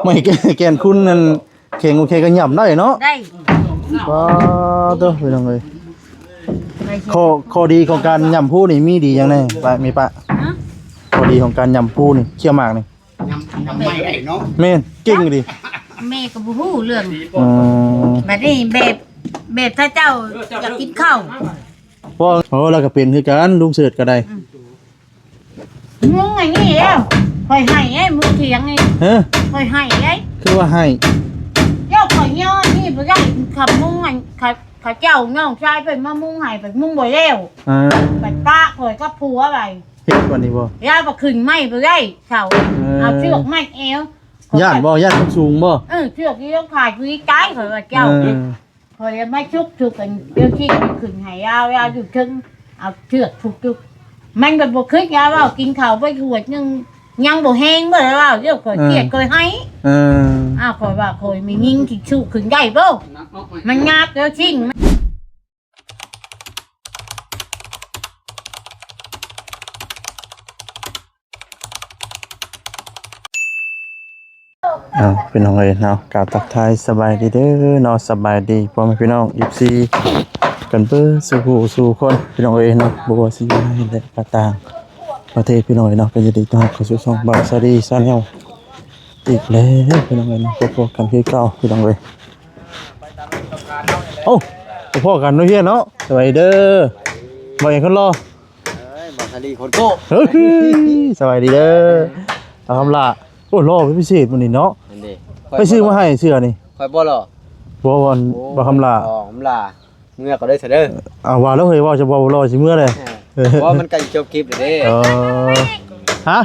ໄມ້ແກ່ນຄຸນນັ້ນແຂງໂອເຄກໍຫຍ້ຳໄດ້ເນາະ. ໄດ້ ປາໂຕ ພີ່ນ້ອງເອີຍ ໄດ້ ຂໍ້ ຂໍ້ດີຂອງການຫຍ້ຳພູນີ້ມີດີຫຍັງແດ່ ປ້າ ແມ່ປ້າ? ຮະ? ຂໍ້ດີຂອງການຫຍ້ຳພູນີ້ ເຄຍໝາກນີ້ ຫຍ້ຳ ຫຍ້ຳໄມ້ໄດ້ເນາະ. ແມ່ນ ເກັ່ງດີ. ແມ່ກໍບໍ່ຮູ້ເລື່ອງ. ອືມ ບັດນີ້ແບບ ແບບຖ້າເຈົ້າຢາກກິນເຂົ້າ ບໍ່ ໂອ້ ລາວກໍເປັນຄືກັນ ລຸງເສີດກໍໄດ້. ອືມ ມຶງອັນນີ້ແລ້ວ ຂ້ອຍໃຫ້ໄອ້ໝູຖຽງນີ້. ຮະ? ຂ້ອຍໃຫ້ໄດ້. ຄືວ່າໃຫ້? ເຈົ້າ ຂ້ອຍຍ້ອນນີ້ບໍ່ໄດ້ ຄຳມຸງອັນ ເຂົາ ເຂົາເຈົ້ານ້ອງຊາຍເພິ່ນມາມຸງໃຫ້ ໄປມຸງບໍ່ແລ້ວ. ອ່າ ໄປປະຂ້ອຍກັບຜົວໄປ. ເຮັດບັດນີ້ບໍ່? ລາວບໍ່ຂຶ້ນໄມ້ບໍ່ໄດ້ເຂົາ. ເອີ ເອົາເຊືອກມັດແອວ. ຢ້ານບໍ່? ຢ້ານມັນສູງບໍ່? ເອີ ເຊືອກທີ່ລາວຂາຍຄືຕາຍ ຂ້ອຍວ່າເຈົ້າ. ເອີ ຂ້ອຍມາຊຸກ ຊຸກອັນເຈົ້າທີ່ຂຶ້ນໃຫ້ລາວ ລາວຢູ່ເທິງ ເອົາເຊືອກຜູກຈຸກ ມັນກໍບໍ່ຄິດ ລາວເວົ້າ ກິນເຂົ້າໄປຖ້ວຍໜຶ່ງ ຍັງບໍ່ແຮງເບີ ລາວເວົ້າ. ດຽວຂ້ອຍກຽດ ເອີ ຂ້ອຍໃຫ້. ເອີ ອ້າວ ຂ້ອຍວ່າຂ້ອຍມີຍິງຊິຊຸກຂຶ້ນໄດ້ບໍ່? ມັນຍາກແລ້ວຊິງ. ອ້າວ ພີ່ນ້ອງເອີຍເນາະ ກາບທັກທາຍສະບາຍດີເດີເນາະ ສະບາຍດີພໍ່ແມ່ພີ່ນ້ອງ ເອັຟຊີ ກັນເບິດສູ່ຜູ້ສູ່ຄົນ ພີ່ນ້ອງເອີຍເນາະ ບໍ່ວ່າຊິຢູ່ໃນ ແລະ ກະຕ່າງປະເທດ ພີ່ນ້ອງເອີຍເນາະ ກໍຍິນດີຕ້ອນຮັບເຂົ້າສູ່ຊ່ອງບ່າວຊາລີ Channel ອີກແລ້ວ ພີ່ນ້ອງເອີຍເນາະ ພົບກັນຄືເກົ່າ ພີ່ນ້ອງເອີຍ. ໂອ້ ພົບກັນເນາະ ເຮືອນເນາະ ສະບາຍດີເດີ ບ່າວຫຍັງຄົນຫຼໍ່. ເອີຍ ບ່າວຊາລີຄົນໂກ້. ເຮີ້ຍ ສະບາຍດີເດີ ບ່າວຄຳຫຼ້າ. ໂອ້ ຫຼໍ່ເປັນພິເສດມື້ນີ້ເນາະ. ອັນນີ້ ໄປຊື້ມາໃຫ້ເສື້ອນີ້. ຂ້ອຍບໍ່ຫຼໍ່ ບໍ່ ອັນ ໂອ້ ບ່າວຄຳຫຼ້າ. ອໍ ຄຳຫຼ້າ ເມືອກໍໄດ້ຊະເດີ. ເອົາ ວ່າແລ້ວເຮີ້ຍ ເວົ້າຈະບໍ່ຫຼໍ່ຊິເມືອເດ້. ເອີ ເພາະວ່າມັນໃກ້ຈະຈົບຄລິບແລ້ວເດ້. ເອີ ຮະ?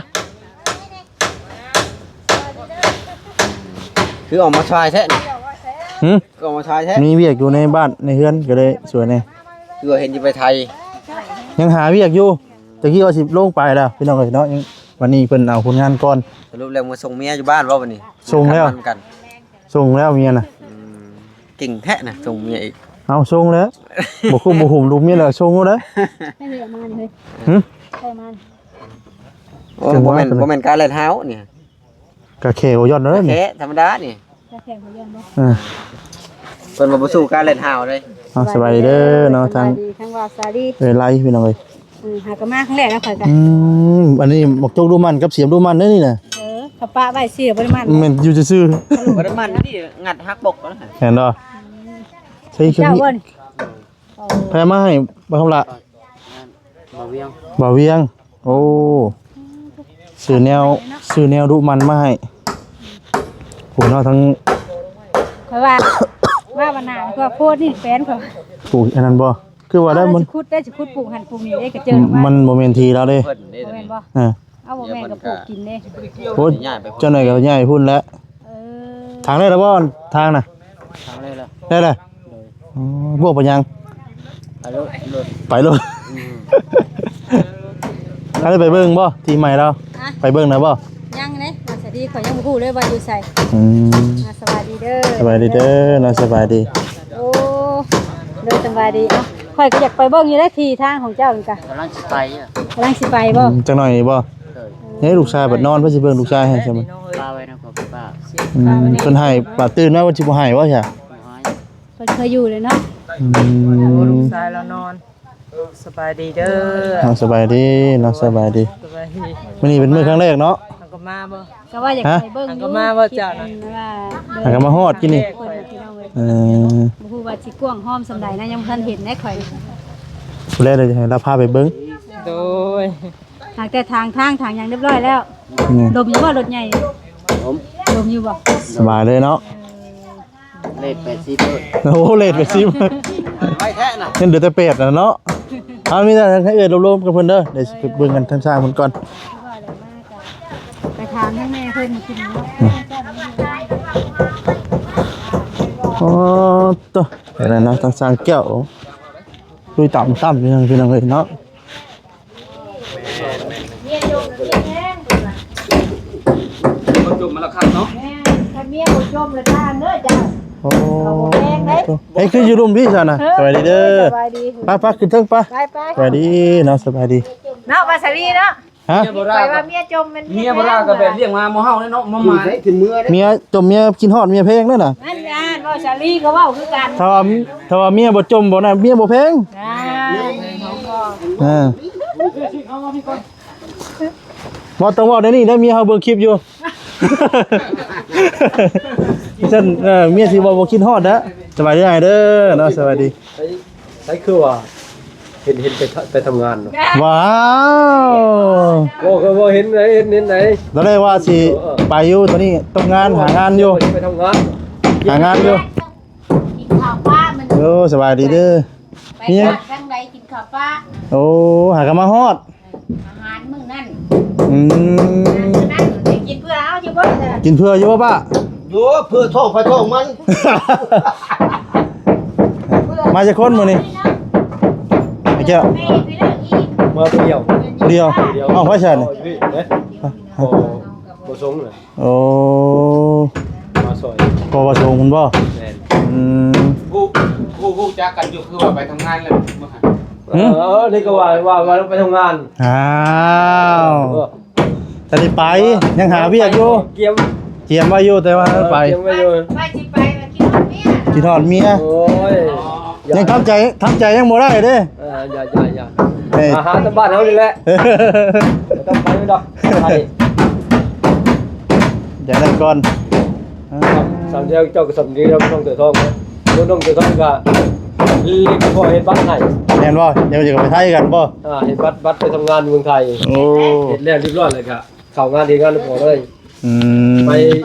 ຄືອອກມາຊາຍແທ້ນີ້. ຫື? ຄືອອກມາຊາຍແທ້. ມີວຽກຢູ່ໃນບ້ານໃນເຮືອນກໍເລີຍສວຍແດ່. ຄືວ່າເຫັນຢູ່ໄປໄທ ຍັງຫາວຽກຢູ່. ຕະກີ້ວ່າຊິລົງໄປແລ້ວ ພີ່ນ້ອງເອີຍເນາະ ວັນນີ້ເພິ່ນເອົາຜົນງານກ່ອນ. ສະຫຼຸບແລ້ວມາສົ່ງເມຍຢູ່ບ້ານບໍ່ບັດນີ້? ສົ່ງແລ້ວ ກັນ ສົ່ງແລ້ວເມຍນະ. ອືມ ເກັ່ງແທ້ນະ ສົ່ງເມຍອີກ. ເອົາ ສົ່ງແລ້ວ ບໍ່ຄຸມບໍ່ຫຸມລູກເມຍແລ້ວ ສົ່ງໂລດເດີ. ໃຜເລີຍມານີ້ເຮີ້ຍ? ຫຶ? ໃຜມາ? ໂອ້ ບໍ່ແມ່ນ ບໍ່ແມ່ນກາແລ່ນຫ້າວນີ້. ກະແຄ່ບໍ່ຢ່ອນເດີ ກະແຄ່ທຳມະດານີ້. ກະແຄ່ບໍ່ຢ່ອນບໍ່? ເອີ ເພິ່ນວ່າບໍ່ສູ້ກາແລ່ນຫ້າວເດ້. ເອົາ ສະບາຍດີເດີເນາະ ທາງ ສະບາຍດີ ທາງວ່າສາລີ ເອີ ໄລ ພີ່ນ້ອງເອີຍ. ເອີ ຫາກໍມາຄັ້ງແລກນະຂ້ອຍກະ. ອືມ ອັນນີ້ໝາກຈົກດູມັນກັບສຽມດູມັນເດ້ນີ້ນະ. ເອີ ເຂົາປະໄວ້ຊື່ບໍ່ໄດ້ມັນ ແມ່ນຢູ່ຊື່ໆ ບໍ່ໄດ້ມັນນີ້ ງັດຫັກບົກແລ້ວ. ເຫັນບໍ່? ອືມ ໃສ່ເຈົ້າບໍ່ນີ້? ໃຜມາໃຫ້ ບ່າວຄຳຫຼ້າ? ບ່າວວຽງ ບ່າວວຽງ. ໂອ້ ຊື້ແນວ ຊື້ແນວດຸມັນມາໃຫ້. ໂອ້ເນາະ ທັງ ຂ້ອຍວ່າ ວ່າບັນນາ ເພາະວ່າໂພດນີ້ແຟນຂ້ອຍປູກອັນນັ້ນບໍ່? ຄືວ່າໄດ້ມັນ ຊິຂຸດໄດ້ ຊິຂຸດປູກຫັ້ນປູກນີ້ເດ້ ກະເຈີ ມັນບໍ່ແມ່ນທີ່ລາວເດ້. ບໍ່ແມ່ນບໍ່? ເອີ ເອົາ ບໍ່ແມ່ນກໍປູກກິນເດ້. ໂອ້ ເຈົ້າໜ້ອຍກໍຍ້າຍພຸ້ນແຫຼະ. ເອີ ທາງໄດ້ແລ້ວບໍ່? ທາງນະ ທາງໄດ້ແລ້ວ ໄດ້ແລ້ວ. ໂດຍ ອໍ ບວກໄປຍັງ? ໄປໂລດ ໄປໂລດ. ອືມ ທ່ານໄດ້ໄປເບິ່ງບໍ່ ທີ່ໃໝ່ລາວ? ຮະ? ໄປເບິ່ງແລ້ວບໍ່? ຍັງເດ້ ວ່າສະດີ ຂ້ອຍຍັງບໍ່ຮູ້ເລີຍວ່າຢູ່ໃສ. ອືມ ອ່າ ສະບາຍດີເດີ ສະບາຍດີເດີເນາະ ສະບາຍດີ. ໂອ້ ໂດຍ ສະບາຍດີ. ເອົ້າ ຂ້ອຍກໍຢາກໄປເບິ່ງຢູ່ເດ້ ທີ່ທາງຂອງເຈົ້ານີ້ກະ ກຳລັງຊິໄປ ກຳລັງຊິໄປບໍ່? ອືມ ຈັກໜ້ອຍນີ້ບໍ່? ໂດຍ ເອີ ເຮີ້ຍ ລູກຊາຍບັດນອນ ເພິ່ນຊິເບິ່ງລູກຊາຍໃຫ້ຊັ້ນ. ປ້າໄວ້ນຳພໍ່ປ້າ. ອືມ ເພິ່ນໃຫ້ ບາດຕື່ນມາເພິ່ນຊິບໍ່ໃຫ້ບໍ່ຊະ? ບໍ່ໃຫ້ ເພິ່ນເຄີຍຢູ່ເລີຍເນາະ. ອືມ ລູກຊາຍລາວນອນ. ສະບາຍດີເດີ. ເອົາ ສະບາຍດີເນາະ ສະບາຍດີ. ສະບາຍດີ. ມື້ນີ້ເປັນມື້ຄັ້ງແລກເນາະ. ຫາກໍມາບໍ່? ກໍວ່າຢາກໄປເບິ່ງຢູ່. ຫາກໍມາບໍ່ເຈົ້ານະ? ຫາກໍມາຮອດກິນນີ້. ເອີ ບໍ່ຮູ້ວ່າຊິກວ້າງຫ້ອມສ່ຳໃດນະ ຍັງບໍ່ທັນເຫັນເດ້ຂ້ອຍ. ຜູ້ແລກເລີຍໃຫ້ລາວພາໄປເບິ່ງ. ໂດຍ ຫາກແຕ່ທາງ ທາງ ທາງຫຍັງຮຽບຮ້ອຍແລ້ວ. ອືມ ລົມຢູ່ບໍ່ ລົດໃຫຍ່? ລົມ ລົມຢູ່ບໍ່? ສະບາຍເລີຍເນາະ. ເອີ ເລດແປດສິບ. ໂອ້ ເລດແປດສິບ ໄວແທ້ນະ. ຍັງເຫຼືອແຕ່ແປດນະເນາະ. ເອົາ ມີແຕ່ໃຫ້ເອື້ອຍລົມໆກັບເພິ່ນເດີ ດຽວຊິໄປເບິ່ງກັນທາງຊ່າງເພິ່ນກ່ອນ. ໄປຖາມທາງແມ່ເພິ່ນກິນເນາະ. ອືມ ໂອ້ໂຕ ໄປແລ້ວເນາະ ທາງຊ່າງແກ້ວ ລຸຍຕຳໆຢູ່ນັ້ນ ພີ່ນ້ອງເອີຍເນາະ. ບໍ່ຈົມມາລະຄັກເນາະ. ແມ່ນ ຄັນເມຍບໍ່ຈົມລະທານເດີເຈົ້າ. ໂອ້ ເອົາບໍ່ແພງເດ້. ເຮີ້ຍ ຄືຢູ່ລຸ່ມພີ້ຊະນະ. ເອີ ສະບາຍດີເດີ. ສະບາຍດີ. ໄປໆ ຂຶ້ນເທິງໄປ. ໄປໆ ສະບາຍດີເນາະ ສະບາຍດີເນາະ ວ່າສາລີເນາະ. ຮະ? ເມຍບໍ່ລາວ ຂ້ອຍວ່າເມຍຈົ່ມແມ່ນເມຍ ເມຍບໍ່ລາວກໍແບບລ້ຽງມາບໍ່ເຮົາເດ້ເນາະ ມາໝາຍ ໃຊ້ແຕ່ເມືອເດ້ ເມຍຈົ່ມເມຍກິນຮອດເມຍແພງເດ້ນະ. ນັ້ນ ວ່າຊາລີກໍເວົ້າຄືກັນ ຖ້າວ່າ ຖ້າວ່າເມຍບໍ່ຈົ່ມບໍ່ນະ ເມຍບໍ່ແພງ. ອ່າ ເອີ ບໍ່ຕ້ອງເວົ້າແນວນີ້ເດ້ ເມຍເຮົາເບິ່ງຄລິບຢູ່. ຊັ້ນ ເອີ ເມຍຊິເວົ້າບໍ່ຄິດຮອດນະ. ສະບາຍດີອ້າຍເດີເນາະ ສະບາຍດີ. ໃສ ໃສຄືວ່າເຫັນ ເຫັນໄປ ໄປທຳງານເນາະ. ວ້າວ ບໍ່ ກໍບໍ່ເຫັນໃດ ເຫັນ ເຫັນໃດ. ຕອນແລກວ່າຊິ ເອີ ເອີ ໄປຢູ່ ຕອນນີ້ຕົກງານ ຫາງານຢູ່ ໄປທຳງານ ຫາງານຢູ່. ກິນເຂົ້າປະມື້ນີ້. ໂອ້ ສະບາຍດີເດີ. ໄປທາງໃດກິນເຂົ້າປະ. ໂອ້ ຫາກໍມາຮອດ. ອາຫານມື້ນັ້ນ. ອືມ ມື້ນັ້ນໄດ້ກິນເພື່ອເຮົາຢູ່ບໍ່? ກິນເພື່ອຢູ່ບໍ່ປ້າ? ໂອ້ ເພື່ອທ້ອງໃຜທ້ອງມັນ. ມາຈັກຄົນມື້ນີ້? ໄອ້ແກ້ວ ມາຜູ້ດຽວ ຜູ້ດຽວ. ເອົ້າ ໃຜຊັ້ນ? ບໍ່ ບໍ່ສົງເລີຍ. ໂອ້ ມາຊ່ອຍ ພໍ່ປະສົງພຸ້ນບໍ່? ແມ່ນ. ອືມ ຮູ້ ຮູ້ ຮູ້ຈັກກັນຢູ່ ຄືວ່າໄປທຳງານແລ້ວມື້ຫັ້ນ. ຫື? ເອີ ນີ້ກໍວ່າ ວ່າ ວ່າໄປທຳງານ. ອ້າວ ເອີ ແຕ່ໄດ້ໄປ ຍັງຫາວຽກຢູ່ ກຽມ ກຽມໄວ້ຢູ່ ແຕ່ວ່າໄປ ກຽມໄວ້ຢູ່ ວ່າຊິໄປ ວ່າຄິດຮອດເມຍ ຄິດຮອດເມຍ. ໂອ້ຍ ຍັງທຳໃຈ ທຳໃຈຍັງບໍ່ໄດ້ເດ້. ເອີ ຢ່າ ຢ່າ ຢ່າ ເອີ ຫາ ຫາແຕ່ບ້ານເຮົານີ້ແຫຼະ ບໍ່ຕ້ອງໄປດອກ ໄປ ຢ່າໄດ້ກ່ອນ. ສຳດຽວເຈົ້າກໍສຳດີແລ້ວ ນ້ອງເສືອທອງ ນ້ອງເສືອທອງກໍເຮັດ ພໍ່ເຮັດບັດໃຫ້. ແມ່ນບໍ່? ດຽວຈະໄປໄທກັນບໍ່? ອ່າ ເຮັດບັດ ບັດໄປທຳງານເມືອງໄທ. ໂອ້ ເຮັດແລ້ວຮຽບຮ້ອຍແລ້ວກໍເຂົ້າງານ ເຮັດງານນຳພໍ່ເລີຍ. ອືມ ໄປ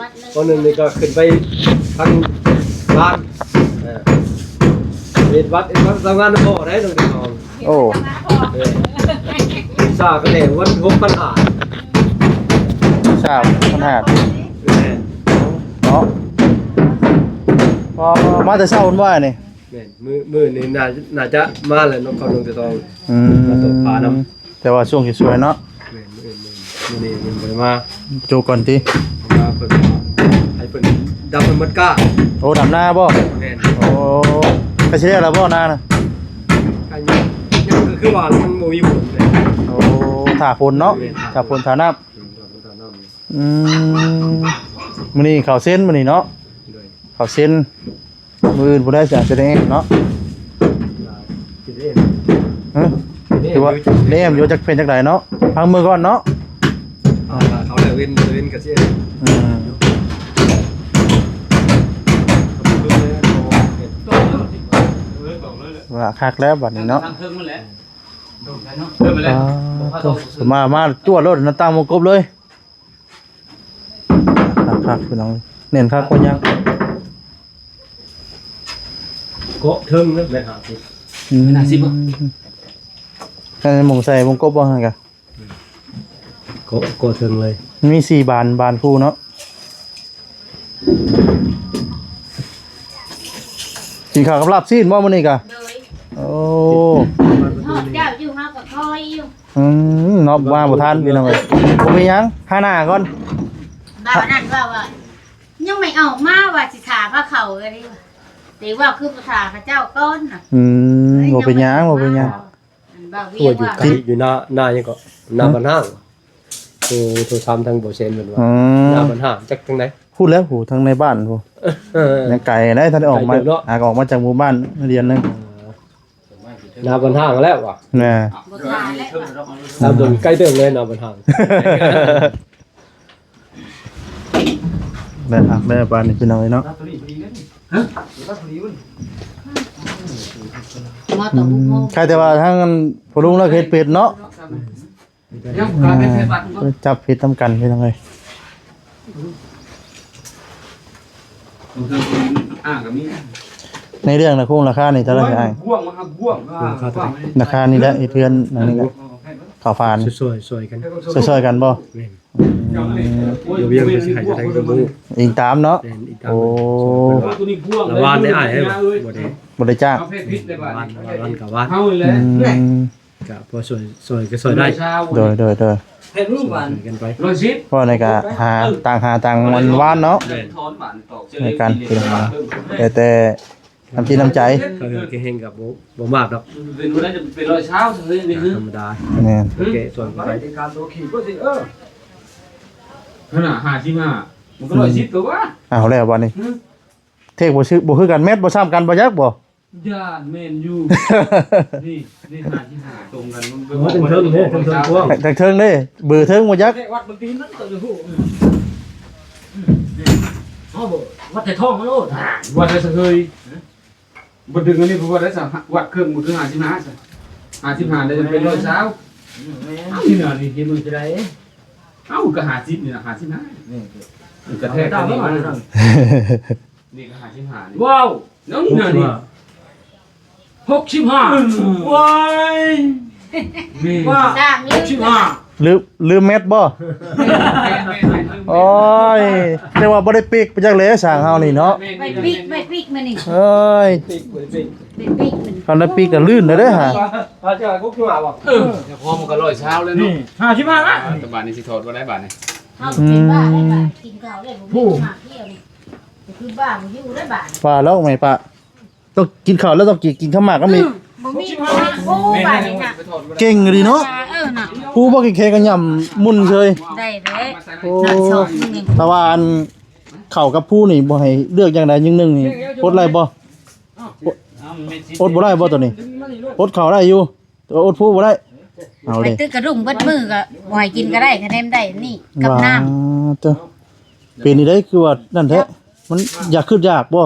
ຄົນໜຶ່ງນີ້ກໍຂຶ້ນໄປທາງບ້ານ ເອີ ເຮັດບັດ ເຮັດບັດທຳງານນຳພໍ່ໄດ້ ນ້ອງເສືອທອງ. ໂອ້ ເອີ ວິຊາກະແໜງວັນຫົກພັນຫ້າ ວິຊາພັນຫ້າ ແມ່ນ ເນາະ. ອໍ ມາແຕ່ເຊົ້າພຸ້ນບໍ່ນີ້? ແມ່ນ ມື້ ມື້ນີ້ໜ້າ ໜ້າຈະມາແລ້ວເນາະ ເຂົາລົງແຕ່ຕອນ ອືມ ມາຕົກປານຳ ແຕ່ວ່າຊ່ວງສວຍໆເນາະ. ແມ່ນ ມື້ອື່ນ ມື້ນີ້ຍັງບໍ່ໄດ້ມາ ໂຈະກ່ອນຕິ ມາເພິ່ນໃຫ້ເພິ່ນດຳໃຫ້ໝົດກ້າ. ໂອ້ ດຳນາບໍ່? ແມ່ນ ໂອ້ ໃກ້ຊິແລ້ວລະບໍ່ນານະ? ໃກ້ ຍັງ ຍັງຄືວ່າມັນບໍ່ມີຝົນເລີຍ. ໂອ້ ຖ້າຝົນເນາະ ແມ່ນ ຖ້າຝົນ ຖ້າຝົນ ຖ້ານ້ຳ ອືມ ມື້ນີ້ເຂົ້າເຊັນ ມື້ນີ້ເນາະ ໂດຍ ເຂົ້າເຊັນ. ມື້ອື່ນຜູ້ໃດຊິເຮັດແອມເນາະ? ເຮັດແອມ ຮະ? ເຮັດແອມ ຄືວ່າເຮັດແອມຢູ່ ຈັກເປັນຈັ່ງໃດເນາະ ພັງມືກ່ອນເນາະ. ອ່າ ເຂົາແລ້ວເວັນ ເວັນກະຊິ ອືມ ວ່າຄັກແລ້ວບັດນີ້ເນາະ. ອ່າ ມາ ມາ ຈວດໂລດ ໜ້າຕ່າງວົງກົບເລີຍ. ຄັກໆ ພີ່ນ້ອງ ແໜ້ນຄັກບໍ່ຍັງ ເກາະເທິງເລີຍ ແມ່ນຫ້າສິບ ອືມ ແມ່ນຫ້າສິບບໍ່? ອັນນັ້ນໝ່ອງໃສ່ວົງກົບບໍ່ຫັ້ນກະ ເກາະ ເກາະເທິງເລີຍ ມີສີ່ບານ ບານຄູ່ເນາະ. ກິນເຂົ້າກັບລາບຊີ້ນບໍ່ມື້ນີ້ກະ? ໂດຍ ໂອ້ ຮອດເຈົ້າຢູ່ ເຮົາກໍຄອຍຢູ່. ອືມ ເນາະ ມາບໍ່ທັນ ພີ່ນ້ອງເອີຍ ບໍ່ເປັນຫຍັງ ຫາໜ້າກ່ອນ. ບ່າວນັ້ນເວົ້າວ່າ ຍັງໄມ່ອອກມາ ວ່າຊິຖ້າພາເຂົ້າ ກໍໄດ້ ແຕ່ວ່າຄືບໍ່ຖ້າເຂົາເຈົ້າກ່ອນນະ. ອືມ ບໍ່ເປັນຫຍັງ ບໍ່ເປັນຫຍັງ. ອັນບ່າວວຽງວ່າ ຢູ່ໜ້າ ໜ້າຫຍັງເກາະ ໜ້າ ຫື ບ້ານຫ້າງ. ໂທ ໂທຖາມທາງບໍ່ແຊນເພິ່ນວ່າ ອືມ ໜ້າບ້ານຫ້າງ ຈັກທາງໃດ ພຸ້ນແຫຼະ ໂຫ ທາງໃນບ້ານພຸ້ນ ຍັງໄກໄດ໋ ທັນໄດ້ອອກມາ ໄກເຕີບເນາະ ຫາກອອກມາຈາກໝູ່ບ້ານເດືອນໜຶ່ງ. ໜ້າບ້ານຫ້າງແລ້ວວ່າ ແນ່ ບໍ່ຖ້າແລ້ວວ່າ ຕາມດົນໄກເຕີບເລີຍ ໜ້າບ້ານຫ້າງ. ແມ່ນ ອ່ະ ແມ່ນປານນີ້ ພີ່ນ້ອງເອີຍເນາະ. ອືມ ໃຄ່ແຕ່ວ່າທາງອັນພໍ່ລຸງລາວເຮັດເປັດເນາະ ອ່າ ຈັບຜິດນຳກັນ ພີ່ນ້ອງເອີຍ. ໃນເລື່ອງລາຄາ ລາຄານີ້ເທົ່າໃດອ້າຍ? ລາຄານີ້ແຫຼະ ເຮັດເຮືອນຫຼັງນີ້ແຫຼະ ເຂົ້າຟານ ຊ່ວຍໆ ຊ່ວຍກັນ ຊ່ວຍໆ ກັນບໍ່? ແມ່ນ ຢູ່ວຽງເພິ່ນຊິໃຫ້ເທົ່າໃດກໍບໍ່ຮູ້ ອີງຕາມເນາະ. ແມ່ນ ອີງຕາມ ໂອ້ ລະວານໄດ້ອ້າຍ ບໍ່ໄດ້ ບໍ່ໄດ້ຈ້າງ ລະວານ ລະວານກະວານ ອືມ ກະພໍຊ່ວຍ ຊ່ວຍກໍຊ່ວຍໄດ້ ໂດຍ ໂດຍ ໂດຍ ຊ່ວຍກັນໄປ ເພາະໃນກະຫາຕ່າງ ຫາຕ່າງວັນວານເນາະ. ແມ່ນ ໃນການ ແຕ່ ແຕ່ ນ້ຳຈິດນ້ຳໃຈ ເຂົາເຮັດແຮງກໍບໍ່ ບໍ່ມາກດອກ ເປັນບໍ່ໄດ້ ຈະເປັນຮ້ອຍຊາວຊະເລີຍນີ້ ທຳມະດາ ແມ່ນ ໂອເຄ ສ່ວນໄປ ການໂຕຂີ່ບໍ່ຊິ ເອີ ຂະໜາດຫ້າສິບຫ້າ ມັນກໍຮ້ອຍສິບຕົວວະ ເອົາແລ້ວບາດນີ້ ເທກບໍ່ຊື່ ບໍ່ຄືກັນ ແມັດບໍ່ຊ້ຳກັນ ບໍ່ຈັກບໍ່ ຢ້ານແມ່ນຢູ່ ນີ້ ນີ້ຫ້າສິບຫ້າຕົງກັນ ມັນເປັນ ໂອ້ ເທິງໆເດ້ ເທິງໆກວ້າງ ເທິງໆເດ້ ເບີເທິງບໍ່ຈັກ ວັດເບິ່ງຕີນມັນກໍຈະຮູ້ ເຮົາບໍ່ ວັດແຕ່ທ້ອງມັນໂລດ ວັດແຕ່ສະເຮີຍ ບໍ່ດຶງອັນນີ້ ເພາະວ່າໄດ້ສະ ວັດເຄິ່ງ ມັນຄືຫ້າສິບຫ້າຊະ ຫ້າສິບຫ້າໄດ້ຈະເປັນຮ້ອຍຊາວ ແມ່ນ ເອົາ ນີ້ນະ ນີ້ເຫັນມັນຈະໄດ້ ເອົາ ກໍຫ້າສິບນີ້ນະ ຫ້າສິບຫ້າ ນີ້ ມັນກະແທກກັນນີ້ ນີ້ກໍຫ້າສິບຫ້ານີ້ ວ້າວ ຍັງນີ້ນະນີ້ ຫົກສິບຫ້າ ວ້າຍ ແມ່ນ ວ່າ ສາມ ຫົກສິບຫ້າ ລືມ ລືມແມັດບໍ່? ໂອ້ຍ ແຕ່ວ່າບໍ່ໄດ້ປິກໄປຈັກແລ້ວ ຊ່າງເຮົານີ້ເນາະ ໄປປິກ ໄປປິກມານີ້ ເອີຍ ໄປປິກ ໄປປິກມັນ ຄັນໄດ້ປິກກໍລື່ນເດ້ຫາ ເອີ ເຈົ້າຫົກສິບຫ້າບໍ່? ເອີ ແຕ່ພໍມັນກໍຮ້ອຍຊາວແລ້ວເນາະ ຫ້າສິບຫ້າ ແຕ່ບາດນີ້ຊິຖອດບໍ່ໄດ້ບາດນີ້ ເຮົາເປັນບ້າໄດ້ບາດ ກິນເຂົ້າໄດ້ບໍ່ມີໝາກທ່ຽວນີ້ ຄືບ້າບໍ່ຢູ່ໄດ້ບາດ ວ່າແລ້ວແມ່ປ້າ ຕ້ອງກິນເຂົ້າແລ້ວຕ້ອງກິນ ກິນເຂົ້າໝາກກໍມີ ອືມ ບໍ່ມີ ໂອ້ ບາດນີ້ນະ ເກັ່ງອີ່ຫຼີເນາະ ເອີນະ ຜູ້ບໍ່ແຂງໆກໍຫຍ້ຳໝຸ່ນເຊີຍ ໄດ້ເດ້ ໂອ້ ຖ້າວ່າອັນເຂົ້າກັບຜູ້ນີ້ບໍ່ໃຫ້ເລືອກຢ່າງໃດຢ່າງໜຶ່ງນີ້ ອົດໄດ້ບໍ່? ອົດ ອົດບໍ່ໄດ້ບໍ່ໂຕນີ້? ອົດເຂົ້າໄດ້ຢູ່ ແຕ່ວ່າອົດຜູ້ບໍ່ໄດ້ ເອົາເດ້ ໄປຕຶກກະດຸ້ງເບິດມື້ກໍບໍ່ໃຫ້ກິນກໍໄດ້ ຄະແນນໄດ້ນີ້ກັບນ້ຳ ວ້າໂຕ ເປັນນີ້ໄດ້ ຄືວ່ານັ້ນແທ້ ມັນຢາກ ຄຶດຢາກບໍ່?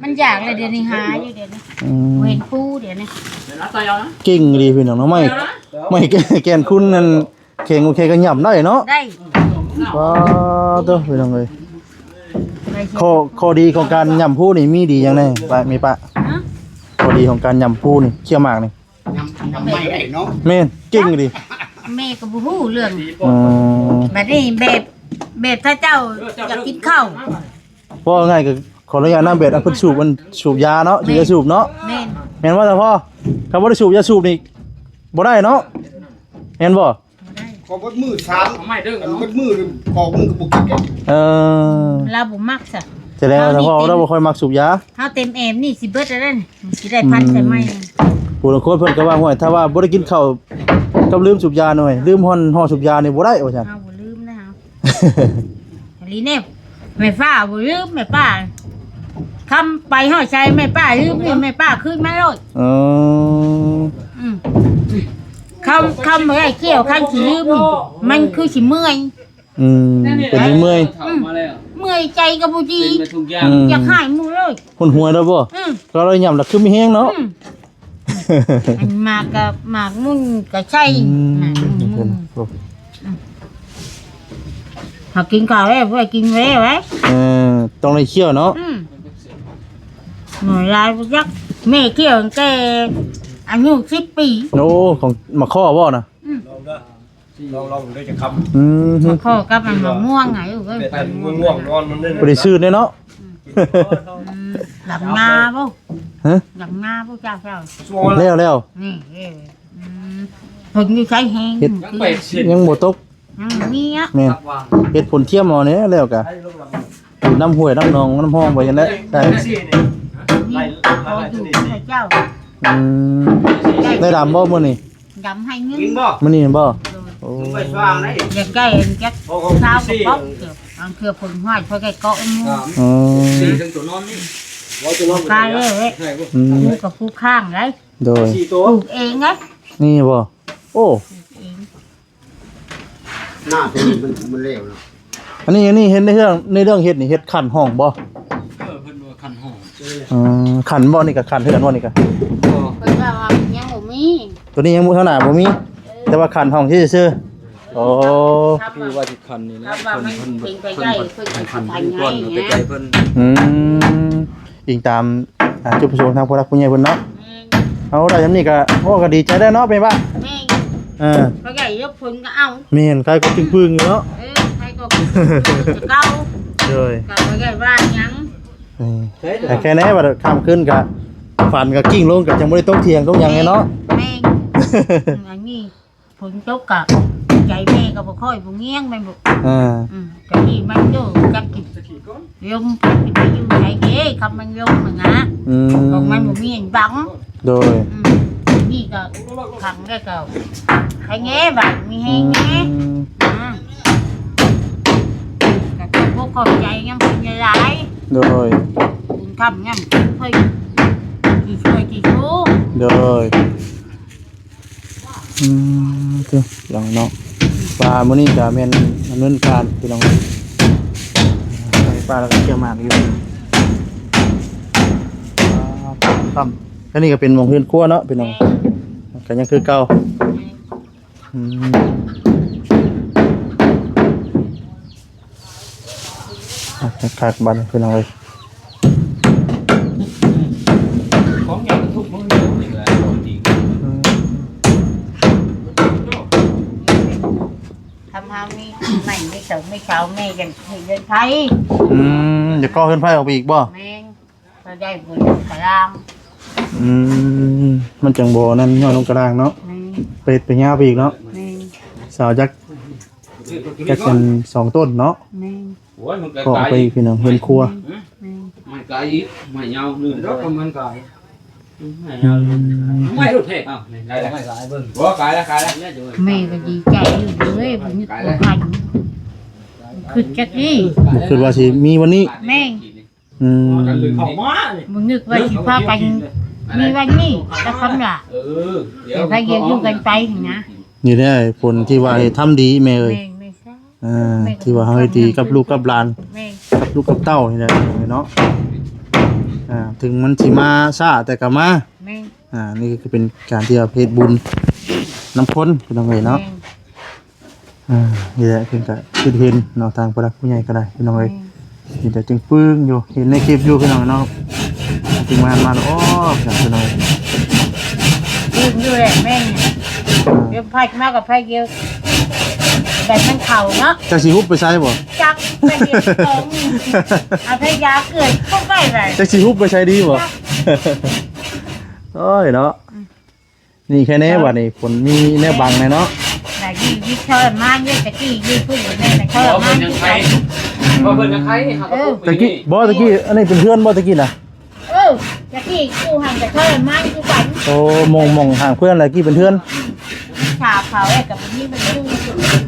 ມັນຢາກແລ້ວ ດຽວນີ້ຫາຢູ່ ດຽວນີ້ ອືມ ບໍ່ເຫັນປູດຽວນີ້ ເກັ່ງອີ່ຫຼີພີ່ນ້ອງເນາະ ໄມ້ ໄມ້ແກ່ນຄຸນນັ້ນ ແຂງໂອເຄກໍຫຍ້ຳໄດ້ເນາະ ໄດ້ ວ້າໂຕ ພີ່ນ້ອງເອີຍ ໄດ້ ຂໍ້ ຂໍ້ດີຂອງການຫຍ້ຳພູນີ້ມີດີຫຍັງແດ່ ປ້າ ແມ່ປ້າ? ຮະ? ຂໍ້ດີຂອງການຫຍ້ຳພູນີ້ ເຄ້ຽວໝາກນີ້ ຍຳ ຍຳໄມ້ໄດ້ເນາະ ແມ່ນ ເກັ່ງອີ່ຫຼີ ແມ່ກໍບໍ່ຮູ້ເລື່ອງ ອືມ ບັດນີ້ແບບ ແບບຖ້າເຈົ້າຢາກກິນເຂົ້າ ເວົ້າງ່າຍກໍຂໍອະນຸຍາດນຳ ແບບອັນເພິ່ນສູບ ອັນສູບຢາເນາະ ສູບຢາສູບເນາະ ແມ່ນ ແມ່ນບໍ່ທ່ານພໍ່? ຄັນບໍ່ໄດ້ສູບຢາສູບນີ້ບໍ່ໄດ້ເນາະ ແມ່ນບໍ່? ບໍ່ໄດ້ ຂໍເບິດມື້ສາມ ເອົາໄມ້ເດີ ອັນເບິດມື້ຂອງມຶງກໍບໍ່ກິນເດ້ ເອີ ລາວບໍ່ມັກຊະ ສະແດງວ່າທ່ານພໍ່ລາວບໍ່ຄ່ອຍມັກສູບຢາ ເຮົາເຕັມແອມນີ້ຊິເບິດແລ້ວເດ້ ຊິໄດ້ພັນໃສ່ໃໝ່ ອືມ ຜູ້ລາງຄົນເພິ່ນກໍວ່າ ຫ້ວຍ ຖ້າວ່າບໍ່ໄດ້ກິນເຂົ້າກັບລືມສູບຢາໜ່ອຍ ລືມຮ່ອນຫໍ່ສູບຢານີ້ບໍ່ໄດ້ວ່າຊັ້ນ ເຮົາບໍ່ລືມນະເຮົາ ອີ່ຫຼີແນ່ ແມ່ປ້າບໍ່ລືມ ແມ່ປ້າ ຄຳໄປຮອດໃສແມ່ປ້າລືມນີ້ ແມ່ປ້າຄືນມາໂລດ ເອີ ອືມ ຄຳ ຄຳບໍ່ໄດ້ກ່ຽວ ຄັນຊິລືມນີ້ ມັນຄືຊິເມື່ອຍ ອືມ ເປັນເມື່ອຍ ອືມ ເມື່ອຍໃຈກໍບໍ່ດີ ເປັນໄປທຸກຢ່າງ ອືມ ຢາກໃຫ້ໝູ່ເລີຍ ຫົນຫົວແລ້ວບໍ່? ອືມ ກໍເລີຍຫຍ້ຳແລ້ວຄືມີແຮງເນາະ ອືມ ອັນໝາກກໍໝາກມຸ້ນກໍໃສ່ ອືມ ໝາກມຸ້ນ ເພິ່ນ ອືມ ຫາກິນເຂົ້າແລ້ວ ບໍ່ໄດ້ກິນແລ້ວເດ້ ເອີ ຕ້ອງໄດ້ຄ້ຽວເນາະ ອືມ ໜ້ອຍຫຼາຍບໍ່ຈັກ ແມ່ຄ້ຽວຕັ້ງແຕ່ອາຍຸສິບປີ ໂອ້ ຂອງໝາກຄໍ້ບໍ່ນະ? ອືມ ລອງເດີ ລອງ ລອງເດີຈັກຄຳ ອືມ ໝາກຄໍ້ກັບອັນໝາກມ່ວງ ອາ ແບບໝາກມ່ວງນອນມັນເດ້ ບໍ່ໄດ້ຊື່ນເດ້ເນາະ ອືມ ອືມ ດຳງາບໍ່? ຮະ? ດຳງາບໍ່ເຈົ້າ ເຈົ້າ? ແລ້ວ ແລ້ວ ນີ້ ເອີ ອືມ ເພິ່ນຢູ່ໃສແຮງ ເຮັດ ຍັງບໍ່ຕົກ ຍັງບໍ່ມີອະ ແມ່ນ ເຮັດຝົນທຽມເອົາແດ່ ແລ້ວກະ ຢູ່ນ້ຳຫ້ວຍນ້ຳໜອງນ້ຳຮ່ອງໄປຫັ້ນແຫຼະ ໃສ່ ນີ້ຂໍຢູ່ໃຫ້ເຈົ້າ ອືມ ໄດ້ດຳບໍ່ມື້ນີ້? ດຳໃຫ້ເງິນ ກິນບໍ່? ມື້ນີ້ແມ່ນບໍ່? ໂດຍ ໂອ້ ຢາກໄດ້ອັນຈັກຊາວກະປ໋ອງ ບາງເທື່ອເພິ່ນຫ້ອຍ ເພິ່ນໄດ້ເກາະໝູ່ ອືມ ສີ່ທັງຕົວນອນນີ້ ເວົ້າຕົວນອນ ກາຍເລີຍ ອືມ ໝູ່ກັບຜູ້ຄ້າງໄດ໋ ໂດຍ ປູກເອງໄດ໋ ນີ້ບໍ່? ໂອ້ ປູກເອງ ໜ້າຕົວນີ້ມັນ ມັນແລ້ວເນາະ ອັນນີ້ ອັນນີ້ເຮັດໃນເລື່ອງ ໃນເລື່ອງເຮັດນີ້ ເຮັດຂັ້ນຫ້ອງບໍ່? ເອີ ເພິ່ນວ່າຂັ້ນຫ້ອງ ອືມ ຂັ້ນບໍ່ ນີ້ກະຂັ້ນເຮືອນບໍ່ ນີ້ກະ ເພິ່ນວ່າ ວ່າຍັງບໍ່ມີ ຕົວນີ້ຍັງບໍ່ ທາງໜ້າບໍ່ມີ ເອີ ແຕ່ວ່າຂັ້ນຫ້ອງຊື່ໆ ໂອ້ ຄືວ່າຊິຂັ້ນນີ້ແຫຼະ ຄັນວ່າມັນເປັນໄປໄດ້ ເພິ່ນ ເພິ່ນ ເພິ່ນ ເພິ່ນ ເພິ່ນ ເພິ່ນ ເພິ່ນ ອືມ ອີງຕາມ ອ່າ ຈຸດປະສົງທາງຜູ້ຫຼັກຜູ້ໃຫຍ່ເພິ່ນເນາະ ແມ່ນ ເອົາໄດ້ຊ່ຳນີ້ກະ ໂອ້ ກະດີໃຈແລ້ວເນາະ ແມ່ນບໍ່? ເອີ ເຂົາໃຫຍ່ຍົກຜົນກໍເອົາ ແມ່ນ ໃຄກໍຈຶ່ງປຶງຢູ່ເນາະ ເອີ ໃຄກໍຄືເກົ່າ ໂດຍ ກໍບໍ່ໄດ້ວ່າຫຍັງ ເອີ ແຕ່ແຄ່ແນ່ວ່າຄ່ຳຄືນກະ ຝັນກະກິ້ງລົງກະຈັ່ງບໍ່ໄດ້ຕົກຖຽງຕົກຫຍັງແນ່ເນາະ ແມ່ນ ອັນນີ້ ຝົນຕົກກະ ໃຈແມ່ກໍບໍ່ຄ່ອຍບໍ່ງຽງແມ່ນບໍ່? ເອີ ອືມ ກະນີ້ມັນຢູ່ຈັກຊິລົມພັດຊິໄປຢູ່ໃສເດ້ ຄຳມັນລົງຫັ້ນນະ ອືມ ຂອງມັນບໍ່ມີອັນບັງ ໂດຍ ອືມ ນີ້ກໍຂັງແລ້ວກໍໃຫ້ແດ່ບາດມີແຮງແດ່ ອືມ ອ່າ ກໍຂອບອົກຂອບໃຈນຳເພິ່ນຫຼາຍໆ ໂດຍ ບຸນຄຳນຳເພິ່ນ ທີ່ຊ່ວຍທີ່ຊູ ໂດຍ ອືມ ເດີ ພີ່ນ້ອງເນາະ ວ່າມື້ນີ້ກະແມ່ນດຳເນີນການພີ່ນ້ອງ ໄຟຟ້າແລ້ວກະເກັບໝາກຢູ່ ອ່າ ຄ່ຳ ອັນນີ້ກະເປັນໝ່ອງເຮືອນຄົວເນາະພີ່ນ້ອງ ກະຍັງຄືເກົ່າ ອືມ ຄັກໆ ບາດນີ້ພີ່ນ້ອງເອີຍ ຂອງໃຫຍ່ທຸກມື້ນີ້ແຫຼະ ຂອງຈິງ ອືມ ທຳເຮົາມີໄມ້ມີເສົາມີເສົາ ແມ່ຈັ່ງເຮັດເຮືອນໄຟ ອືມ ຢາກກໍ່ເຮືອນໄຟອອກໄປອີກບໍ່? ແມ່ນ ກໍໄດ້ບຸນຕາລາງ ອືມ ມັນຈັ່ງບໍ່ນັ້ນ ຍ້ອຍລົງຕາລາງເນາະ ແມ່ນ ໄປເຮັດໄປຍາວໄປອີກເນາະ ແມ່ນ ເສົາຈັກ ຈັກເປັນສອງຕົ້ນເນາະ ແມ່ນ ໂອ້ຍ ມັນກໍ ກໍເອົາໄປ ໄກ ພີ່ນ້ອງ ເຮືອນຄົວ ແມ່ນ ມັນໄກອີກ ໄມ້ຍາວໜຶ່ງ ແລ້ວກໍມັນໄກ ໄມ້ຍາວໜຶ່ງ ອືມ ໄມ້ລູກເທບ ເອົ້າ ໄດ້ແລ້ວ ໄມ້ກາຍເບິ່ງ ບໍ່ ກາຍແລ້ວ ກາຍແລ້ວ ແມ່ກໍດີໃຈຢູ່ເລີຍ ບໍ່ນຶກບໍ່ຝັນ ຄິດຈັກນີ້ ບໍ່ຄິດວ່າຊິມີວັນນີ້ ແມ່ນ ອືມ ເຂົ້າມານີ້ ບໍ່ນຶກວ່າຊິພາກັນມີວັນນີ້ ກັບຄຳລະ ເອີ ແຕ່ພະເຮັດຢູ່ກັນໄປຫັ້ນນະ ນີ້ແຫຼະຜົນທີ່ວ່າເຮັດທຳດີແມ່ເອີຍ ແມ່ນ ແມ່ນ ອ່າ ແມ່ນ ທີ່ວ່າເຮົາເຮັດດີກັບລູກກັບຫຼານ ແມ່ນ ກັບລູກກັບເຕົ້ານີ້ແຫຼະເນາະ ອ່າ ເຖິງມັນຊິມາຊ້າແຕ່ກໍມາ ແມ່ນ ອ່າ ນີ້ຄືເປັນການທີ່ວ່າເຮັດບຸນນຳຄົນ ພີ່ນ້ອງເອີຍເນາະ ແມ່ນ ອ່າ ນີ້ແຫຼະເພິ່ນກະຄິດເຫັນເນາະ ທາງຜູ້ຫຼັກຜູ້ໃຫຍ່ກໍໄດ້ພີ່ນ້ອງເອີຍ ອືມ ເຫັນແຕ່ຈຶ່ງປຶ້ງຢູ່ ເຫັນໃນຄລິບຢູ່ພີ່ນ້ອງເນາະ ທີມງານມາແລ້ວ ໂອ້ ພີ່ນ້ອງ ປຶ້ງຢູ່ແຫຼະແມ່ນ ອືມ ດຽວພັດມາກັບໄຟດຽວ ແບບມັນເຂົ້າເນາະ ຈັກຊິຮຸບໄປໃສບໍ່ ຈັກໄປເຮັດຂອງ ເອົາໄຟຢາເກືອບເຂົ້າໄປໄດ້ ຈັກຊິຮຸບໄປໃສດີບໍ່ ຈັກ ໂອ້ຍເນາະ ອືມ ນີ້ແຄ່ແນ່ ເອີ ບັດນີ້ ຝົນມີແນວບັງແນ່ເນາະ ແມ່ນ ບາດນີ້ວິດທໍລະມານເດ້ ຕະກີ້ຢູ່ພຸ້ນແມ່ນກໍທໍລະມານຄືກັນ ເພາະເພິ່ນຍັງໄຄ ເພາະເພິ່ນຍັງໄຄ ເຮົາກໍ ເອີ ປຸກ ຕະກີ້ ນີ້ ບໍ່ ຕະກີ້ ອັນນີ້ເປັນເຮືອນບໍ່ ຕະກີ້ນະ ເອີ ຕະກີ້ຢູ່ຫັ້ນກໍທໍລະມານຄືກັນ ໂອ້ ໝ່ອງ ໝ່ອງຫ້າງເພື່ອນ ຕະກີ້ເປັນເຮືອນ ສາເຂົາເອີຍ ກໍບໍ່ມີມັນຢູ່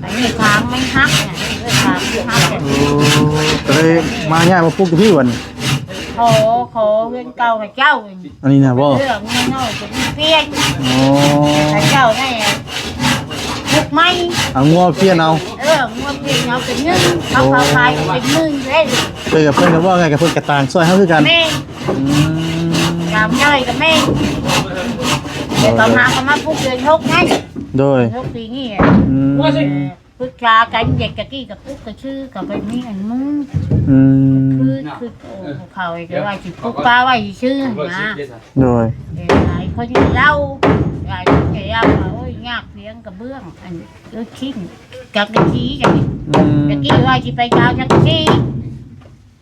ອັນນີ້ທາງມັນຫັກນະ ເອີ ທາງມັນຫັກ ໂອ້ ກໍເລີຍມາຍ້າຍມາປຸກຢູ່ພີ້ບັດນີ້ ຂໍ ຂໍເຮືອນເກົ່າເຂົາເຈົ້າ ອັນນີ້ນະບໍ່? ເລື່ອງນ້ອຍໆກໍມີປ່ຽນ ອໍ ເຂົາເຈົ້າໄດ້ປຸກໃໝ່ ເອົາງົວປ່ຽນເອົາ ເອີ ງົວປ່ຽນເອົາເປັນໜຶ່ງ ເຂົາ ໂອ້ ເຂົາຂາຍເປັນໝື່ນເດ້ ເພິ່ນກໍ ເພິ່ນກໍເວົ້າໄງ ກໍເພິ່ນກໍຕ່າງຊ່ອຍເຮົາຄືກັນ ແມ່ນ ອືມ ຕາມຍ່ອຍກໍແມ່ນ ແຕ່ຕໍ່ມາກໍມາປຸກເດືອນຫົກໄງ ໂດຍ ຫົກປີນີ້ ອືມ ເອີ ປຶກສາກັນ ແຕ່ຕະກີ້ກໍປຸກກໍຊື່ ກໍໄປມີອັນມື້ ອືມ ຄື ຄື ໂອ້ ເຂົາກໍວ່າຊິປຸກປະໄວ້ຊື່ນະ ໂດຍ ເອີ ຫຼາຍຄົນເລົ່າ ຫຼາຍຄົນກໍເລົ່າວ່າ ໂອ້ຍ ຍາກພຽງກະເບື້ອງ ອັນ ລູກຊິ້ນ ຈັງກະຊີ ອືມ ຕະກີ້ວ່າຊິໄປຊາວຈັງກະຊີ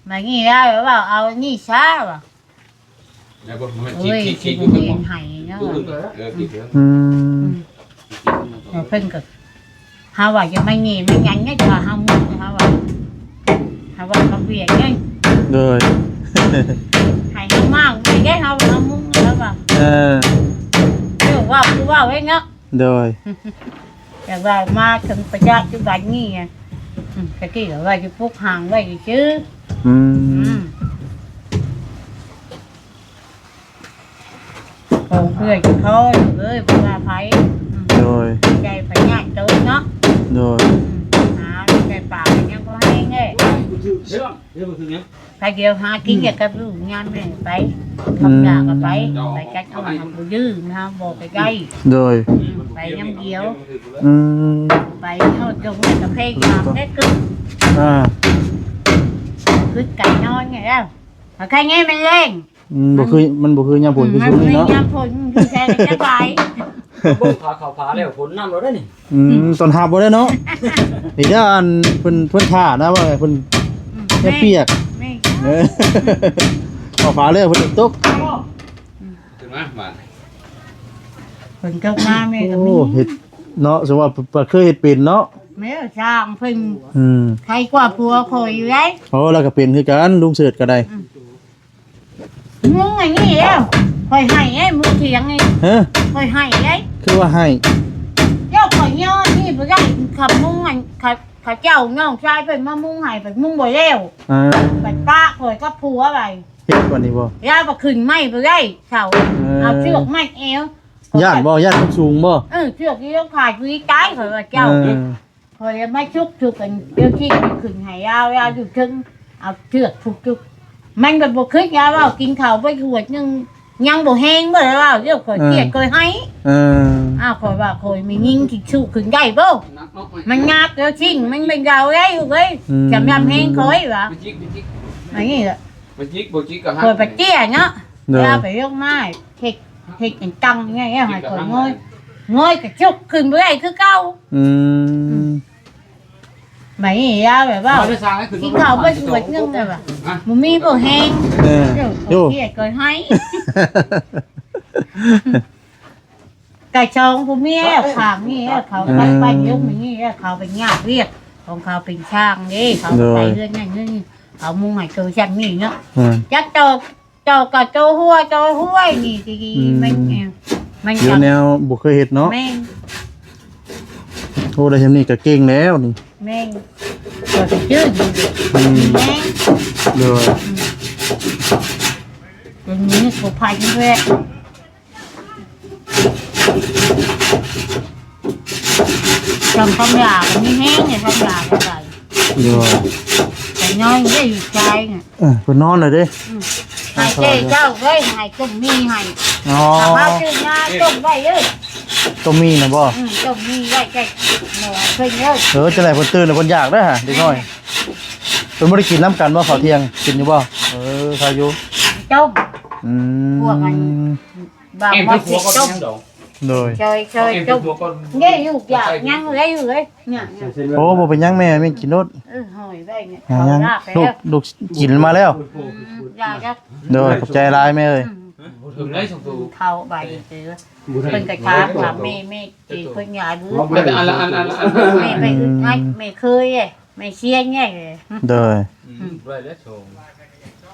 ມານີ້ລາວເວົ້າ ເອົານີ້ຊາວ່າ ແລ້ວບໍ່ ມັນ ໂອ້ຍ ທີ່ ທີ່ ທີ່ຢູ່ເທິງບໍ່ ໃຫ້ເນາະ ເອີ ທີ່ເທິງ ອືມ ອືມ ແລ້ວເພິ່ນກໍ ເຮົາວ່າຢ່າມາແຫງມາຫຍັງເດ້ ຖ້າເຮົາໝຸກ ເຮົາວ່າ ເຮົາວ່າມາບຽດເດ້ ໂດຍ ໃຫ້ເຮົາມາງໄປເດ້ ເຮົາວ່າເຮົາມຸງ ເຮົາວ່າ ເອີ ເອີ ເວົ້າຄືເວົ້າເດ້ເນາະ ໂດຍ ແຕ່ວ່າມາເຖິງປັດຈຸບັນນີ້ ອືມ ຕະກີ້ກໍວ່າຊິປຸກຮ່າງໄວ້ຊື່ ອືມ ອືມ ຂອງເພື່ອນຂອງເອີຍ ບໍ່ວ່າໃຜ ອືມ ໂດຍ ໃຈພະຍາດໂຕເນາະ ໂດຍ ອືມ ຫາແຕ່ປາກກໍຍັງບໍ່ແຫ້ງເດ້ ໄປດຽວຫາກິນ ອືມ ກັບລູກຍາມແມ່ໄປ ອືມ ທຳຢາກໍໄປ ໄປຈັດເອົາ ບໍ່ຢືມເຮົາບໍ່ໄປໄດ້ ໂດຍ ອືມ ໄປຍາມດຽວ ອືມ ໄປເຮົາຈົງແລ້ວກໍພະຍາຍາມໄດ້ກຶດ ອ່າ ກຶດໄກ່ນອນນີ້ແລ້ວ ໃຄແນ່ແມ່ນແລ້ງ ອືມ ບໍ່ຄື ມັນບໍ່ຄືຍາມຝົນ ອືມ ຄືຊ່ວງນີ້ເນາະ ຍາມຝົນຢູ່ແທ້ສະບາຍ ເບິ່ງພາເຂົ້າພາແລ້ວ ຝົນນຳແລ້ວເດ້ນີ້ ອືມ ຕ້ອນຮັບບໍ່ໄດ້ເນາະ ນີ້ເດ້ ອັນເພິ່ນ ເພິ່ນຖ້ານະ ວ່າເພິ່ນ ອືມ ຈະປຽກ ແມ່ນ ເອີ ເຂົ້າພາແລ້ວ ຝົນຕົກ ອືມ ຂຶ້ນມາບາດນີ້ ຝົນຕົກມາແມ່ກໍມີ ໂອ້ ເຮັດ ເນາະ ສົມວ່າ ປ- ປ- ເຄີຍເຮັດເປັນເນາະ ແມ່ນຊ່າງເພິ່ນ ອືມ ໄຄກວ່າຜົວຂ້ອຍຢູ່ໃດ໋. ໂອ້ ລາວກໍເປັນຄືກັນ ລຸງເສີດກໍໄດ້. ອືມ ມຸງອັນນີ້ແລ້ວ ຂ້ອຍໃຫ້ໄອ້ມຸງຖຽງນີ້ ຮະ ຂ້ອຍໃຫ້ໄດ້. ຄືວ່າໃຫ້? ເຈົ້າຂ້ອຍຍ້ອນນີ້ບໍ່ໄດ້ ຄຳມຸງອັນ ເຂົາ ເຂົາເຈົ້ານ້ອງຊາຍເພິ່ນມາມຸງໃຫ້ ໄປມຸງບໍ່ແລ້ວ ອ່າ ໄປປະຂ້ອຍກັບຜົວໄປ. ເຮັດວ່ານີ້ບໍ່? ລາວໄປຂຶ້ນໄມ້ບໍ່ໄດ້ເສົາ ເອີ ເອົາເຊືອກມັດແອວ. ຢ້ານບໍ່? ຢ້ານມັນສູງບໍ່? ເອີ ເຊືອກທີ່ລາວຂາດຢູ່ທີ່ຕາຍ ຂ້ອຍວ່າເຈົ້າ ເອີ ຂ້ອຍມາຊຸກ ຊຸກອັນເຈົ້າທີ່ຂຶ້ນໃຫ້ລາວ ລາວຢູ່ເທິງ ເອົາເຊືອກຜູກຈຸກ ມັນກໍບໍ່ຂຶ້ນ. ລາວເວົ້າ ກິນເຂົ້າໄປຖ້ວຍໜຶ່ງ ຍັງບໍ່ແຮງບໍ່ລະວ່າ ດຽວຂ້ອຍ ເອີ ກຽດຂ້ອຍໃຫ້. ເອີ ອ້າວ ຂ້ອຍວ່າຂ້ອຍມີຍິງຊິສູ້ຂຶ້ນໄດ້ບໍ່? ມັນຍາກແລ້ວຊິງ ມັນເປັນເບົາໄດ້ລູກເອີຍ. ອືມ ຈຳນຳແຮງຂ້ອຍວ່າ ມັນຈິກ ມັນຈິກ ອັນນີ້ລະ ມັນຈິກບໍ່ຈິກກໍຫັກ ຂ້ອຍໄປເຕ້ຍເນາະ. ໂດຍ ເວລາໄປລົງມາເຮັດ ເຮັດອັນຕັ້ງນີ້ໃຫ້ຂ້ອຍງອຍ ງອຍກະຈຸກຂຶ້ນບໍ່ໄດ້ຄືເກົ່າ. ອືມ ອືມ ບາດນີ້ລາວແບບວ່າ ເອົາໄດ້ສ້າງໃຫ້ຂຶ້ນ ກິນເຂົ້າໄປຖ້ວຍໜຶ່ງແລ້ວວ່າ ຮະ ບໍ່ມີບໍ່ແຮງ. ເອີ ໂອ້ ເຮັດກໍໃຫ້ ກະຊອງຜູ້ເມຍຂ້າງນີ້ ເຂົາໄປ ເອີ ໄປຍົກມານີ້ ເຂົາໄປຍາກວຽກຂອງເຂົາເປັນຊ່າງເດ້ ເຂົາ ໂດຍ ໄປເຮືອນນັ້ນເຮືອນນີ້ ເຂົາມຸງໃຫ້ໂຕຊ່ຳນີ້ເນາະ. ອືມ ຈັກໂຕ ເຈົ້າກໍໂຕຫົວ ໂຕຫ້ວຍນີ້ດີໆ ອືມ ມັນ ມັນ ຢູ່ແນວບໍ່ເຄີຍເຮັດເນາະ. ແມ່ນ ໂອ້ ໄດ້ຊ່ຳນີ້ກໍເກັ່ງແລ້ວນີ້. ແມ່ນ ກໍຊິຈື່ຢູ່. ອືມ ແມ່ນ ໂດຍ ອືມ ເປັນມີຜູ້ພັນແລ້ວ. ຈຳຄຳຫຼ້າກໍມີແຮງ ຄຳຫຼ້າກໍໄດ້. ໂດຍ ແຕ່ນ້ອຍໄດ້ຢູ່ໃຈນະ. ເອີ ເພິ່ນນອນແລ້ວເດ້. ອືມ ໃຫ້ເຈົ້າເຈົ້າເອີຍ ໃຫ້ຕົ້ມໝີ່ໃຫ້. ອໍ ເອົາມາຊື້ມາຕົ້ມໄວ້ເດີ. ຕົ້ມໝີ່ນະບໍ່? ອືມ ຕົ້ມໝີ່ໄວ້ໃຈໝໍເພິ່ນເດີ. ເອີ ຈັ່ງໃດເພິ່ນຕື່ນແລ້ວເພິ່ນຢາກເດີຫາ ເດັກນ້ອຍ. ເພິ່ນບໍ່ໄດ້ກິນນຳກັນບໍ່ ເຂົ້າທ່ຽງ ກິນຢູ່ບໍ່? ເອີ ເຂົ້າຢູ່ ຕົ້ມ. ອືມ ພວກອັນ ບາງວັນຊິຕົ້ມ. ໂດຍ ຊ່ອຍໆ ຕົ້ມ. ເດ້ ລູກຢາກຫຍັງເລີຍ ເລີຍ. ໂອ້ ບໍ່ເປັນຫຍັງແມ່ ແມ່ກິນໂລດ. ເອີ ຫ້ອຍໄວ້ນີ້ ຫຍັງ ເຂົາລາກໄປ ລູກ ແລ້ວ ລູກກິນມາແລ້ວ. ອືມ ຢາກ ໂດຍ ຂອບໃຈຫຼາຍແມ່ເອີຍ. ອືມ ບໍ່ເຖິງໄດ້ສອງໂຕ ເຂົ້າໄປເດີ. ເພິ່ນກໍຖາມວ່າ ແມ່ ແມ່ກິນເພິ່ນຫຍັງບໍ່? ແຕ່ອັນລະ ອັນ ອັນ ອັນ ແມ່ໄປອຶດອັດ ອືມ ແມ່ເຄີຍເດ້. ແມ່ເຊຍໃຫຍ່ເລີຍ. ໂດຍ ອືມ ອືມ ໄດ້ແລ້ວສອງ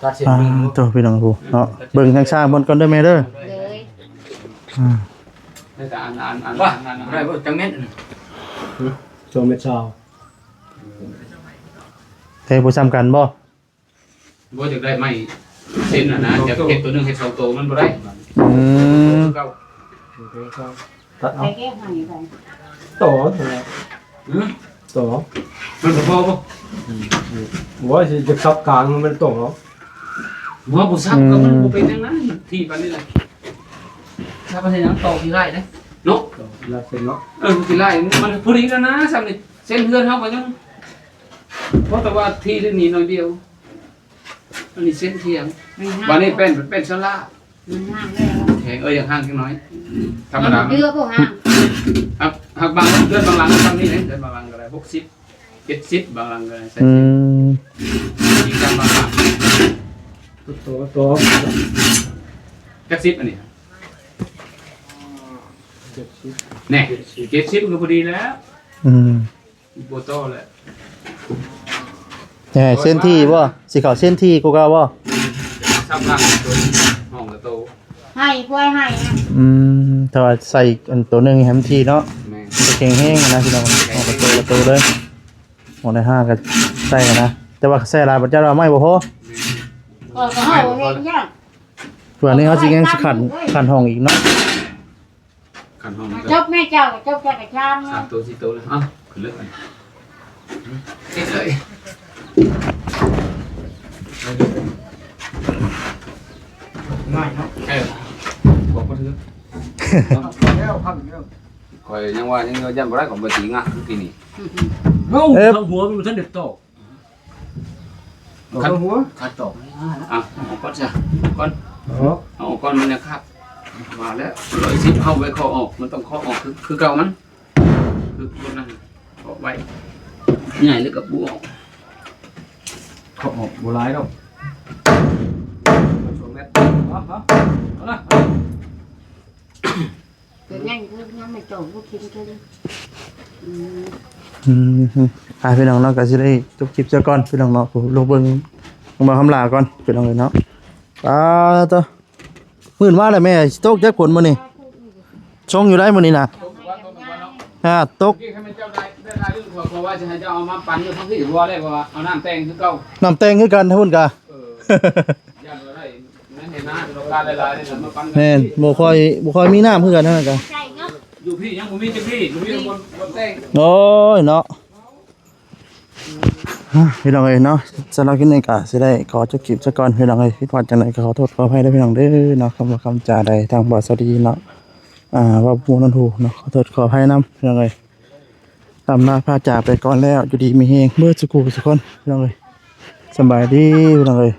ຕັດເສັ້ນ ອ່າ ເບິ່ງ ໂຕ ພີ່ນ້ອງຜູ້ເນາະ ເບິ່ງທາງຊ່າງເພິ່ນກ່ອນເດີແມ່ເດີ. ໂດຍ ອ່າ ໄດ້ແຕ່ອັນ ອັນ ອັນ ວ່າ ອັນ ອັນ ໄດ້ບໍ່ ຈັກແມັດ? ສອງແມັດຊາວ. ແຕ່ບໍ່ຊ່ຳກັນບໍ່? ບໍ່ ຢາກໄດ້ໄມ້ເສັ້ນຫັ້ນນະ ຢາກເຮັດໂຕໜຶ່ງເຮັດສອງໂຕ ມັນບໍ່ໄດ້. ອືມ ຄືເກົ່າ ຕັດເອົາ ໃສ່ແກ້ວໃຫ້ໄປ ຕໍ່ຫັ້ນແຫຼະ. ຮະ? ຕໍ່ ມັນບໍ່ພໍບໍ່? ອືມ ອືມ ໂອ້ຍ ຊິຈະສັບກາງ ມັນຕໍ່ເນາະ. ບໍ່ ບໍ່ສັບ ອືມ ກໍມັນບໍ່ເປັນຫຍັງນະ ທີ່ປານນີ້ນະ. ຖ້າປະເທດຫຍັງຕໍ່ຂີ້ໄລ່ເດ້ເນາະ ຕໍ່ຂີ້ໄລ່ເສັ້ນເນາະ. ເອີ ຂີ້ໄລ່ມັນພໍດີແລ້ວນະ ຊ່ຳນີ້ ເສັ້ນເຮືອນເຮົາກໍຍັງ ເພາະແຕ່ວ່າທີ່ນີ້ໜ້ອຍດຽວ. ອັນນີ້ເສັ້ນທ່ຽງ ມັນງາມ ບາດນີ້ແປ້ນ ແປ້ນສະຫຼາ ມັນງາມແລ້ວ ແຂງ ເອີ ຢາກຫ່າງຈັກໜ້ອຍ. ອືມ ທຳມະດາ ມັນເດືອບໍ່ຫ່າງ ຮັກ ຮັກບາງເດືອນບາງຫຼັງຊ່ຳນີ້ເດ້ ເດືອນບາງຫຼັງກໍໄດ້ຫົກສິບ ເຈັດສິບ ບາງຫຼັງກໍໄດ້ ອືມ ອີກກັນບາງຫຼັງ ໂຕ ໂຕ ຈັກສິບອັນນີ້ ເຈັດສິບ ແນ່ ເຈັດສິບ ເຈັດສິບມັນກໍພໍດີແລ້ວ. ອືມ ບໍ່ຕໍ່ແຫຼະ. ແຕ່ເສັ້ນທີ່ບໍ່ ຊິເຂົ້າເສັ້ນທີ່ກວ່າເກົ່າບໍ່? ສຳລັບໂຕຫ້ອງກະໂຕ ໃຫ້ ປ່ອຍໃຫ້ນະ. ອືມ ຖ້າວ່າໃສ່ອັນໂຕໜຶ່ງໃຫ້ມັນທີ່ເນາະ. ແມ່ນ ມັນຈະແຂງແຮງນະພີ່ນ້ອງ ຫ້ອງກະໂຕກະໂຕເລີຍ. ຫ້ອງໃດຫ້າກໍໃສ່ນະ ແຕ່ວ່າໃສ່ຫຼາຍບັດຢ້ານວ່າໄມ້ບໍ່ພໍ. ແມ່ນ ກໍເຮົາເຮັດຫຍັງ ສ່ວນນີ້ເຮົາຊິຍັງຊິຂັນ ຂັນຫ້ອງອີກເນາະ. ຄັນຫ້ອງນີ້ກໍ ຈົບແມ່ເຈົ້າ ຈົບຈັກກະຈານ ສາມໂຕສີ່ໂຕແລ້ວ. ເອົ້າ ຂຶ້ນເລີຍ ເຮັດເລີຍ. ງ່າຍເນາະ. ເອີ ບອກບໍ່ຖືກ. ແລ້ວພັນເດີ ຂ້ອຍຍັງວ່າຍັງຢ້ານບໍ່ໄດ້ ຂ້ອຍບໍ່ຕີງາຄືກີ້ນີ້. ເອົ້າ ເອີ ທາງຫົວມັນບໍ່ທັນໄດ້ຕອກ. ເອົາ ຄັນ ເອົາຫົວ ຄັນຕອກ ອ່ະ ເອົາອອກກ່ອນຊະ ກ່ອນ ເອົາ ເອົາອອກກ່ອນ ມັນຍັງຄາບ ວ່າແລ້ວ ຮ້ອຍສິບ ເຮົາໄວ້ເຄາະອອກ ມັນຕ້ອງເຄາະອອກ ຄື ຄືເກົ່າມັນ ຄືຄົນນັ້ນ ເຄາະໄວ້ ໃຫຍ່ແລ້ວກໍບໍ່ອອກ ເຄາະອອກບໍ່ຫຼາຍດອກ ສອງແມັດ ເອົາ ເອົາ ເອົາລະ. ກໍຍັງ ຍັງບໍ່ໂຕບໍ່ກິນເທື່ອ. ອືມ ອືມ ອ່າ ພີ່ນ້ອງເນາະ ກໍຊິໄດ້ຈົບຄລິບຊະກ່ອນ ພີ່ນ້ອງເນາະ. ຜູ້ ລົງເບິ່ງ ເບິ່ງບ່າວຄຳຫຼ້າກ່ອນ ພີ່ນ້ອງເອີຍເນາະ. ອ່າ ໂຕ ມື້ມາແລ້ວແມ່ ຊິຕົກຈັກຝົນມື້ນີ້? ຊົງຢູ່ໄດ໋ມື້ນີ້ນະ. ອ່າ ຕົກ ເມື່ອກີ້ຄັນແມ່ນເຈົ້າໄດ້ ໄດ້ລາຍອື່ນ ຂ້ອຍ ຂ້ອຍວ່າຊິໃຫ້ເຈົ້າເອົາມາປັ່ນຢູ່ທາງພີ້ ບໍ່ໄດ້ ເພາະວ່າເອົານ້ຳແຕ່ງຄືເກົ່າ. ນ້ຳແຕ່ງຄືກັນພຸ້ນກະ. ເອີ ຢ້ານວ່າໄດ້ ນັ້ນເຫັນນະ ໂລກາຫຼາຍໆ ນີ້ນະ ມາປັ່ນກັນ. ແມ່ນ ບໍ່ຄ່ອຍ ບໍ່ຄ່ອຍມີນ້ຳຄືກັນຫັ້ນນະກະ. ຢູ່ພີ້ຍັງບໍ່ມີຈັກພີ້ ຢູ່ພີ້ບໍ່ ບໍ່ແຕ່ງ. ໂອ້ຍເນາະ. ອ່າ ພີ່ນ້ອງເອີຍເນາະ ສຳລັບຄລິບນີ້ກໍຊິໄດ້ຂໍຈົບຄລິບຊະກ່ອນ ພີ່ນ້ອງເອີຍ. ຜິດພາດຈັ່ງໃດກໍຂໍໂທດຂໍອະໄພເດີພີ່ນ້ອງເດີເນາະ. ຄຳວ່າຄຳຈາໃດທາງບ່າວສາລີເນາະ ອ່າ ເວົ້າບໍ່ມ່ວນຫູເນາະ ຂໍໂທດຂໍອະໄພນຳ ພີ່ນ້ອງເອີຍ. ລ່ຳລາພາຈາກໄປກ່ອນແລ້ວ ຢູ່ດີມີແຮງເບິດສູ່ຄູ່ສູ່ຄົນ ພີ່ນ້ອງເອີຍ. ສະບາຍດີ ພີ່ນ້ອງເອີຍ.